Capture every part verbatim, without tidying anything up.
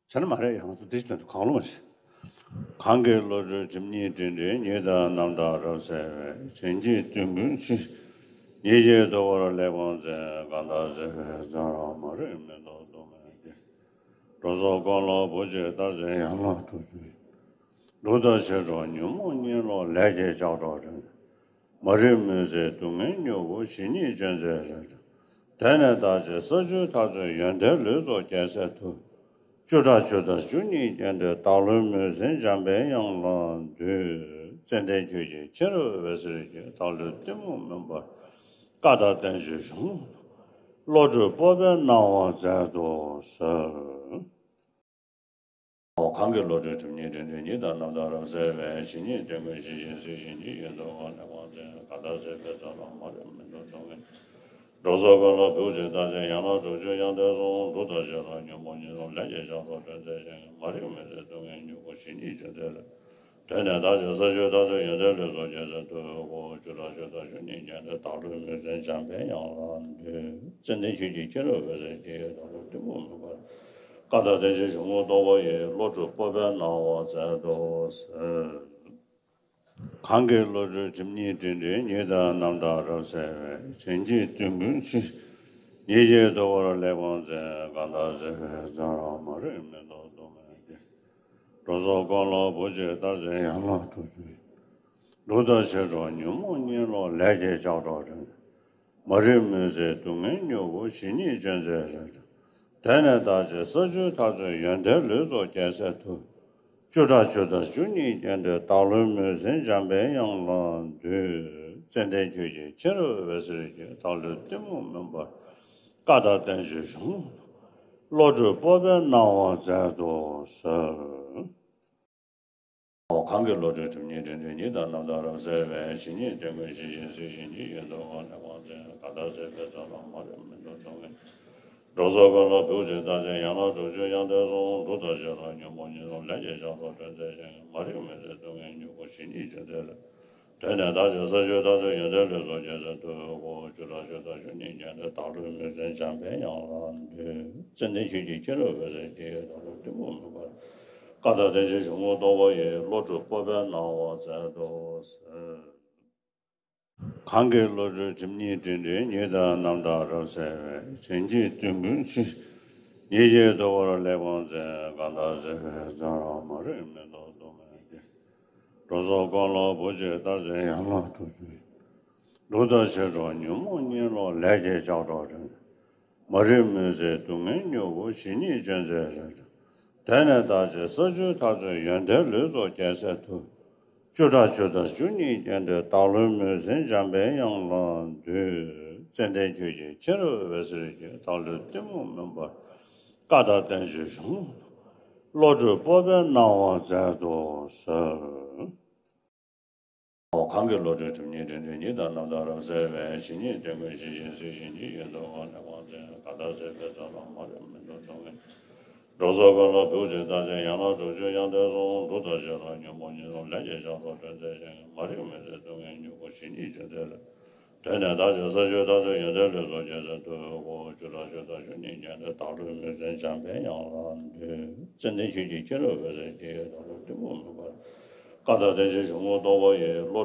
བྱས་ན་མ་རེད། ཡང་ང་ཚོ་འདི་ཞིག་དོན་དུ་གང་བློ་མ་ཞིག་གང་གི་བློ་གྲོས་སྒྲིབ་གཉིས་དྲིན་དྲན་ཉིད་དང་རྣམ་དག་རབ་གསལ་བའི། བྱིན་གྱིས་བརྟུལ་ཕུན་ཚོགས་ཉིད་ཀྱིས་བསྡུ་བར་སླེབས་པ་མཛད། གང་དག་མཛད་པའི་བརྩོན་རབ་མ་རིག་མི་ལྡོག་སྡུག་བསྔལ་གྱི། འགྲོ་ཚོགས་ཀུན་ལ་བུ་གཅིག་ལྟར་བརྩེ་ཡན་ལག་དྲུག་ཅུ་ཡི། འབྲུག་ལྟར་ཆེར་སྒྲོག་ཉོན་མོངས་གཉིད་ལོག་ལས་ཀྱི་ལྕགས་སྒྲོག་སྒྲོན། མ་རིག་མུན་སེལ་སྡུག་བསྔལ་མྱུ་གུ་ཞི་གཉིད་ཅན་མཛད་རེ་རེ། དེ་ནས་བདག་བསྐྱེད་ས་བཅུའི་མཐར་ཐུག་ཡོན་ཏན་ལུས་རྫོགས་རྒྱལ་སྲས་མཐུ། བཅུ་ཕྲག་བཅུ་དང་བཅུ་གཉིས་བརྒྱན་ཏེ། བདག་བློའི་མུན་སེལ་འཇམ་པའི་དབྱངས་ལ་འདུད། ཙནྡན་ཁྱོད་ཀྱི་མཁྱེན་རབ་འོད་ཟེར་གྱིས། བདག་བློའི་གཏི་མུག་མུན་པར་བཀའ་དང་བསྟན་བཅོས་གཞུང་ལུགས། བློ་གྲོས་སྤོབས་པའི་སྣང་བ་མཛད་དུ་གསོལ། གང་གི་བློ་གྲོས་སྒྲིབ་གཉིས་དྲིན་དྲན་ཉིད་དང་རྣམ་དག་རབ་གསལ་བའི། ཇི་སྙེད་དོན་ཀུན་ཇི་བཞིན་གཟིགས་ཤིང་ཇི་སྙེད་དུ་བཀོད་ནས་དབང་བཙན་གང་དག་མཛད་པའི་ཚོགས་ལ་མ་རིག་མི་ལྡོག་སྡུག་བསྔལ། འགྲོ་ཚོགས་ཀུན་ལ་བུ་གཅིག་ལྟར་བརྩེ་ཡན་ལག་དྲུག་ཅུ་ཡོན་ཏན་གསུམ། འབྲུག་ལྟར་ཆེར་སྒྲོག་ཉོན་མོངས་གཉིད་ལོག་ལས་ཀྱི་ལྕགས་སྒྲོག་སྒྲོན་མཛད་ཅིང་། མ་རིག་མུན་སེལ་སྡུག་བསྔལ་མྱུ་གུ་ཞི་གཉིད་ཅན་མཛད་རེ། དེ་ནས་བདག་བསྐྱེད་ས་བཅུའི་མཐར་ཐུག་ཡོན་ཏན་ལུས་རྫོགས་རྒྱལ་སྲས་མཐུ། བཅུ་ཕྲག་བཅུ་དང་བཅུ་གཉིས་བརྒྱན་ཏེ། བདག་བློའི་མུན་སེལ་འཇམ་པའི་དབྱངས་ལ་འདུད། ཙནྡན་ཁྱོད་ཀྱི་མཁྱེན་རབ་འོད་ཟེར་གྱིས། བདག་བློའི་གཏི་མུག་མུན་པར་བཀའ་དང་བསྟན་བཅོས་གཞུང་ལུགས་རྟོགས་པ་ཡི། བློ་གྲོས་སྤོབས་པའི་སྣང་བ་མཛད་དུ་གསོལ། གང་གི་བློ་གྲོས་སྒྲིབ་གཉིས་དྲིན་དྲན་ཉིད་དང་རྣམ་དག་རབ་གསལ་བའི། བྱིན་གྱིས་བརྟུལ་ཕུན་ཚོགས་ཉིད་ཀྱིས་བསྡུ་བར་སླེབས་པ་མཛད། གང་དག་མཛད་པའི་བརྩོན་རབ་མ་རིག་མི་ལྡོག་སྡུག་བསྔལ་གྱི། འགྲོ་ཚོགས་ཀུན་ལ་བུ་གཅིག་ལྟར་བརྩེ་ཡན་ལག་དྲུག་ཅུ་ཡི། འབྲུག་ལྟར་ཆེར་སྒྲོག་ཉོན་མོངས་གཉིད་ལོག་ལས་ཀྱི་ལྕགས་སྒྲོག་སྒྲོན། མ་རིག་མུན་སེལ་སྡུག་བསྔལ་མྱུ་གུ་ཞི་གཉིད་ཅན་མཛད་རེ་རེ། དེ་ནས་བདག་བསྐྱེད་ས་བཅུའི་མཐར་ཐུག་ཡོན་ཏན་ལུས་རྫོགས་རྒྱལ་སྲས་མཐུ། བཅུ་ཕྲག་བཅུ་དང་བཅུ་གཉིས་བརྒྱན་ཏེ། བདག་བློའི་མུན་སེལ་འཇམ་པའི་དབྱངས་ལ་འདུད། ཙནྡན་ཁྱོད་ཀྱི་མཁྱེན་རབ་འོད་ཟེར་གྱིས། བདག་བློའི་གཏི་མུག་མུན་པར་བཀའ་དང་བསྟན་བཅོས་གཞུང་ལུགས། བློ་གྲོས་སྤོབས་པའི་སྣང་བ་མཛད་དུ་གསོལ། གང་གི་བློ་གྲོས་སྒྲིབ་གཉིས་དྲིན་དྲན་ཉིད་དང་རྣམ་དག་རབ་གསལ་བའི། ཇི་སྙེད་དོན་ཀུན་ཇི་བཞིན་གཟིགས་ཤིང་ཇི་སྙེད་དུ་བཀོད་ནས་དབང་བཙན་གང་དག་མཛད་པའི་ཚོགས་ལ་མ་རིག་མི་ལྡོག་སྡུག་བསྔལ། འགྲོ་ཚོགས་ཀུན་ལ་བུ་གཅིག་ལྟར་བརྩེ་ཡན་ལག་དྲུག་ཅུ་ཡོན་ཏན་གསུམ། འབྲུག་ལྟར་ཆེར་སྒྲོག་ཉོན་མོངས་གཉིད་ལོག་ལས་ཀྱི་ལྕགས་སྒྲོག་སྒྲོན་མཛད་ཅིང་། མ་རིག་མུན་སེལ་སྡུག་བསྔལ་མྱུ་གུ་ཞི་གཉིད་ཅན་མཛད་རེ། དེ་ནས་བདག་བསྐྱེད་ས་བཅུའི་མཐར་ཐུག་ཡོན་ཏན་ལུས་རྫོགས་རྒྱལ་སྲས་མཐུ། བཅུ་ཕྲག་བཅུ་དང་བཅུ་གཉིས་བརྒྱན་ཏེ། བདག་བློའི་མུན་སེལ་འཇམ་པའི་དབྱངས་ལ་འདུད། ཙནྡན་ཁྱོད་ཀྱི་མཁྱེན་རབ་འོད་ཟེར་གྱིས། བདག་བློའི་གཏི་མུག་མུན་པར་བཀའ་དང་བསྟན་བཅོས་གཞུང་ལུགས་རྟོགས་པ་ཡི། བློ་གྲོས་སྤོབས་པའི་སྣང་བ་མཛད་དུ་གསོལ། གང་གི་བློ་གྲོས་སྒྲིབ་གཉིས་དྲིན་དྲན་ཉིད་དང་རྣམ་དག་རབ་གསལ་བའི། བྱིན་གྱིས་བརྟུལ་ཕུན་ཚོགས་ཉིད་ཀྱིས་བསྡུ་བར་སླེབས་པ་མཛད། གང་དག་མཛད་པའི་བརྩོན་རབ་མ་རིག་མི་ལྡོག་སྡུག་བསྔལ་གྱི། འགྲོ་ཚོགས་ཀུན་ལ་བུ་གཅིག་ལྟར་བརྩེ་ཡན་ལག་དྲུག་ཅུ་ཡི། འབྲུག་ལྟར་ཆེར་སྒྲོག་ཉོན་མོངས་གཉིད་ལོག་ལས་ཀྱི་ལྕགས་སྒྲོག་སྒྲོན། མ་རིག་མུན་སེལ་སྡུག་བསྔལ་མྱུ་གུ་ཞི་གཉིད་ཅན་མཛད་རེ་རེ། དེ་ནས་བདག་བསྐྱེད་ས་བཅུའི་མཐར་ཐུག་ཡོན་ཏན་ལུས་རྫོགས་རྒྱལ་སྲས་མཐུ། བཅུ་ཕྲག་བཅུ་དང་བཅུ་གཉིས་བརྒྱན་ཏེ། བདག་བློའི་མུན་སེལ་འཇམ་པའི་དབྱངས་ལ་འདུད། ཙནྡན་ཁྱོད་ཀྱི་མཁྱེན་རབ་འོད་ཟེར་གྱིས། བདག་བློའི་གཏི་མུག་མུན་པར་བཀའ་དང་བསྟན་བཅོས་གཞུང་ལུགས། བློ་གྲོས་སྤོབས་པའི་སྣང་བ་མཛད་དུ་གསོལ། གང་གི་བློ་གྲོས་སྒྲིབ་གཉིས་དྲིན་དྲན་ཉིད་དང་རྣམ་དག་རབ་གསལ་བའི། ཇི་སྙེད་དོན་ཀུན་ཇི་བཞིན་གཟིགས་ཤིང་ཇི་སྙེད་དུ་བཀོད་ནས་དབང་བཙན་གང་དག་མཛད་པའི་ཚོགས་ལ་མ་རིག་མི་ལྡོག་སྡུག་བསྔལ། འགྲོ་ཚོགས་ཀུན་ལ་བུ་གཅིག་ལྟར་བརྩེ་ཡན་ལག་དྲུག་ཅུ་ཡོན་ཏན་གསུམ། འབྲུག་ལྟར་ཆེར་སྒྲོག་ཉོན་མོངས་གཉིད་ལོག་ལས་ཀྱི་ལྕགས་སྒྲོག་སྒྲོན་མཛད་ཅིང་། མ་རིག་མུན་སེལ་སྡུག་བསྔལ་མྱུ་གུ་ཞི་གཉིད་ཅན་མཛད་རེ། དེ་ནས་བདག་བསྐྱེད་ས་བཅུའི་མཐར་ཐུག་ཡོན་ཏན་ལུས་རྫོགས་རྒྱལ་སྲས་མཐུ། བཅུ་ཕྲག་བཅུ་དང་བཅུ་གཉིས་བརྒྱན་ཏེ། བདག་བློའི་མུན་སེལ་འཇམ་པའི་དབྱངས་ལ་འདུད། ཙནྡན་ཁྱོད་ཀྱི་མཁྱེན་རབ་འོད་ཟེར་གྱིས། བདག་བློའི་གཏི་མུག་མུན་པར་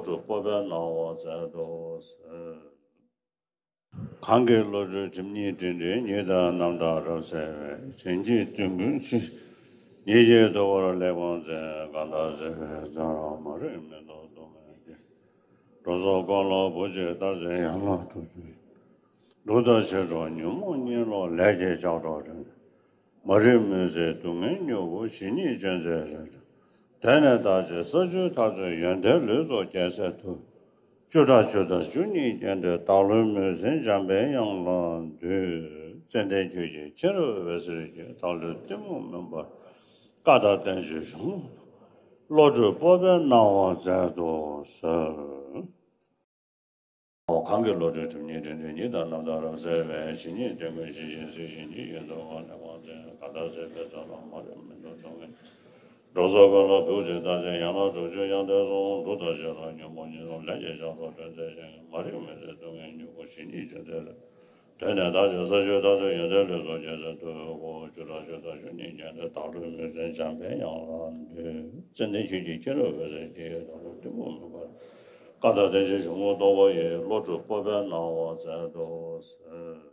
བཀའ་དང་བསྟན་བཅོས་གཞུང་ལུགས་རྟོགས་པ་ཡི། བློ་གྲོས་སྤོབས་པའི་སྣང་བ་མཛད་དུ་གསོལ། གང་གི་བློ་གྲོས་སྒྲིབ་གཉིས་དྲིན་དྲན་ཉིད་དང་རྣམ་དག་རབ་གསལ་བའི། བྱིན་གྱིས་བརྟུལ་ཕུན་ཚོགས་ཉིད་ཀྱིས་བསྡུ་བར་སླེབས་པ་མཛད། གང་དག་མཛད་པའི་བརྩོན་རབ་མ་རིག་མི་ལྡོག་སྡུག་བསྔལ་གྱི། འགྲོ་ཚོགས་ཀུན་ལ་བུ་གཅིག་ལྟར་བརྩེ་ཡན་ལག་དྲུག་ཅུ་ཡི། འབྲུག་ལྟར་ཆེར་སྒྲོག་ཉོན་མོངས་གཉིད་ལོག་ལས་ཀྱི་ལྕགས་སྒྲོག་སྒྲོན། མ་རིག་མུན་སེལ་སྡུག་བསྔལ་མྱུ་གུ་ཞི་གཉིད་ཅན་མཛད་རེ་རེ། དེ་ནས་བདག་བསྐྱེད་ས་བཅུའི་མཐར་ཐུག་ཡོན་ཏན་ལུས་རྫོགས་རྒྱལ་སྲས་མཐུ། བཅུ་ཕྲག་བཅུ་དང་བཅུ་གཉིས་བརྒྱན་ཏེ། བདག་བློའི་མུན་སེལ་འཇམ་པའི་དབྱངས་ལ་འདུད། ཙནྡན་ཁྱོད་ཀྱི་མཁྱེན་རབ་འོད་ཟེར་གྱིས། བདག་བློའི་གཏི་མུག་མུན་པར་བཀའ་དང་བསྟན་བཅོས་གཞུང་ལུགས། བློ་གྲོས་སྤོབས་པའི་སྣང་བ་མཛད་དུ་གསོལ། གང་གི་བློ་གྲོས་སྒྲིབ་གཉིས་དྲིན་དྲན་ཉིད་དང་རྣམ་དག་རབ་གསལ་བའི། ཇི་སྙེད་དོན་ཀུན་ཇི་བཞིན་གཟིགས་ཤིང་ཇི་སྙེད་དུ་བཀོད་ནས་དབང་བཙན་གང་དག་མཛད་པའི་ཚོགས་ལ་མ་རིག་མི་ལྡོག་སྡུག་བསྔལ། འགྲོ་ཚོགས་ཀུན་ལ་བུ་གཅིག་ལྟར་བརྩེ་ཡན་ལག་དྲུག་ཅུ་ཡོན་ཏན་གསུམ། འབྲུག་ལྟར་ཆེར་སྒྲོག་ཉོན་མོངས་གཉིད་ལོག་ལས་ཀྱི་ལྕགས་སྒྲོག་སྒྲོན་མཛད་ཅིང་། མ་རིག་མུན་སེལ་སྡུག་བསྔལ་མྱུ་གུ་ཞི་གཉིད་ཅན་མཛད་རེ། གདོད་ནས་བདག་ཅག་ས་བཅུའི་བདག་ཚེ་ཡོན་ཏན་ལུས་སུ་རྒྱས་ཚུལ་དུ། སྐུ་ཆུ་སྲང་ཆུ་དང་ཆུ་གཉིས་བརྒྱན་ཏེ། བདག་ལུས་མི་བསྲུན་འཇམ་པའི་དབྱངས་ལ་འདུད། ཙན་དན་ཆོས་ཀྱི་ཀེང་རུས་འོད་ཟེར་གྱིས། བདག་ལུས་གཏི་མུག་མུན་པ་ཀ་དག་བརྟན་ཅིང་གཞུང་ལུགས་རྟོགས་པ་ཡི། བློ་གྲུབ་སྤོབས་པའི་སྣང་བ་སྩལ་དུ་གསོལ།